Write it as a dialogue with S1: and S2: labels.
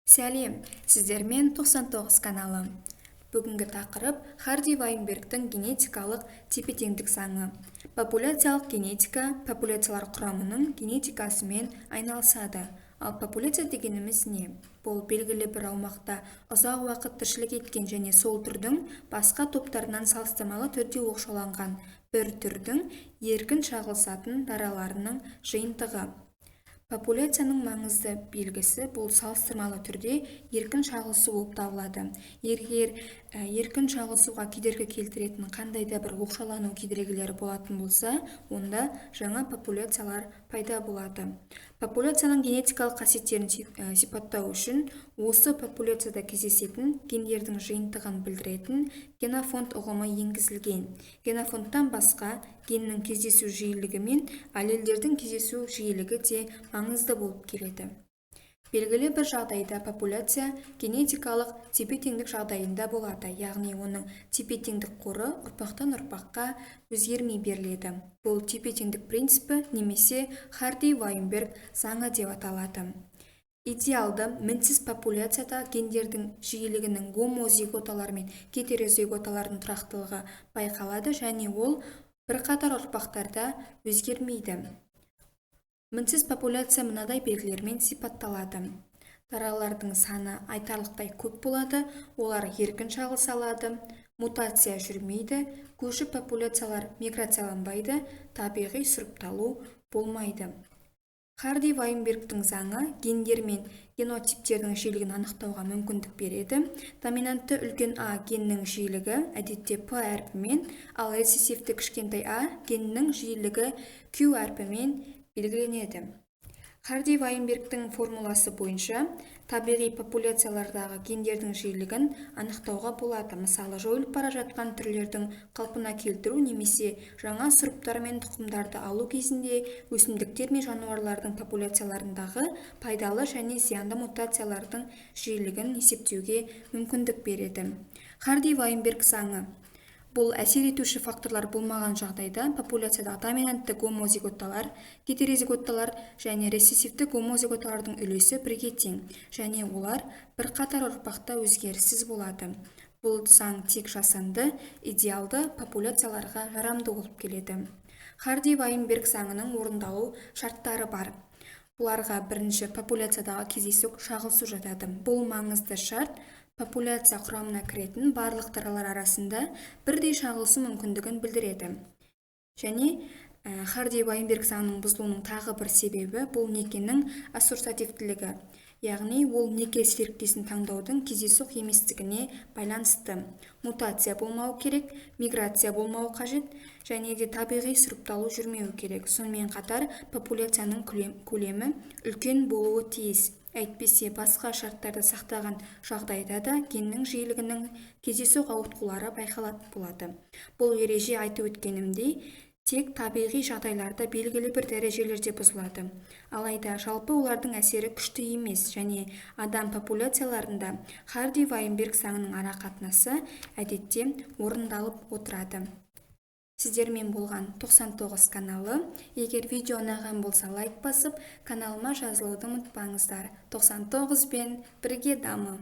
S1: Сәлем! Сіздермен 99 каналы. Бүгінгі тақырып: Харди-Вайнбергтің генетикалық тепе-теңдік заңы. Популяциялық генетика популяциялар құрамының генетикасымен айналысады. Ал популяция дегеніміз не? Бұл белгілі бір аумақта ұзақ уақыт тіршілік еткен және сол түрдің басқа топтарынан салыстырмалы түрде оқшауланған бір түрдің еркін шағылысатын дараларының жиынтығы. Популяцияның маңызды белгісі бұл салыстырмалы түрде еркін шағылысу болып табылады. Егер еркін шағылысуға кедергі келтіретін қандай да бір оқшаулану кедергілері болатын болса, онда жаңа популяциялар пайда болады. Популяцияның генетикалық қасиеттерін сипаттау үшін осы популяцияда кездесетін гендердің жиынтығын білдіретін генофонд ұғымы енгізілген. Генофондтан басқа геннің кездесу жиілігі мен аллельдердің кездесу жиілігі де маңызды болып келеді. Белгілі бір жағдайда популяция генетикалық тепе-теңдік жағдайында болады, яғни оның тепе-теңдік қоры ұрпақтан ұрпаққа өзгермей беріледі. Бұл тепе-теңдік принципі немесе Харди-Вайнберг заңы деп аталады. Идеалды мінсіз популяцияда гендердің жиілігінің гомозиготалар мен гетерозиготалардың тұрақтылығы байқалады және ол бірқатар ұрпақтарда өзгермейді. Мінсіз популяция мынадай белгілермен сипатталады: даралардың саны айтарлықтай көп болады, олар еркін шағылыса алады, мутация жүрмейді, көрші популяциялар миграцияланбайды, табиғи сұрыпталу болмайды. Харди-Вайнбергтің заңы гендер мен генотиптердің жиілігін анықтауға мүмкіндік береді. Доминантты үлкен А геннің жиілігі әдетте П әрпімен, ал рецессивті кішкентай а геннің жиілігі Q әрпімен белгіленеді. Харди-Вайнбергтің формуласы бойынша табиғи популяциялардағы гендердің жиілігін анықтауға болады. Мысалы, жойылып бара жатқан түрлердің қалпына келтіру немесе жаңа сұрыптар мен тұқымдарды алу кезінде өсімдіктер мен жануарлардың популяцияларындағы пайдалы және зиянды мутациялардың жиілігін есептеуге мүмкіндік береді. Харди-Вайнберг заңы: бұл әсер етуші факторлар болмаған жағдайда популяциядағы доминантты гомозиготалар, гетерозиготалар және рецессивті гомозиготалардың үлесі бірге тең және олар бірқатар ұрпақта өзгеріссіз болады. Бұл заң тек жасанды, идеалды популяцияларға жарамды болып келеді. Харди-Вайнберг заңының орындалу шарттары бар. Бұларға бірінші популяциядағы кездейсоқ шағылысу жатады. Бұл маңызды шарт популяция құрамына кіретін барлық даралар арасында бірдей шағылысу мүмкіндігін білдіреді. Және Харди-Вайнберг заңының бұзылуының тағы бір себебі бұл некенің ассоциативтілігі, яғни ол неке серіктесін таңдаудың кездейсоқ еместігіне байланысты. Мутация болмауы керек, миграция болмауы қажет және де табиғи сұрыпталу жүрмеуі керек. Сонымен қатар популяцияның көлемі үлкен болуы тиіс. Әйтпесе басқа шарттарды сақтаған жағдайда да геннің жиілігінің кездейсоқ ауытқулары байқалатын болады. Бұл ереже, айтып өткенімдей, тек табиғи жағдайларда белгілі бір дәрежелерде бұзылады. Алайда жалпы олардың әсері күшті емес және адам популяцияларында Харди-Вайнберг заңының арақатынасы әдетте орындалып отырады. Сіздермен болған 99 каналы. Егер видео ұнаған болса, лайк басып, каналыма жазылуды ұмытпаңыздар. 99 бен бірге дамы!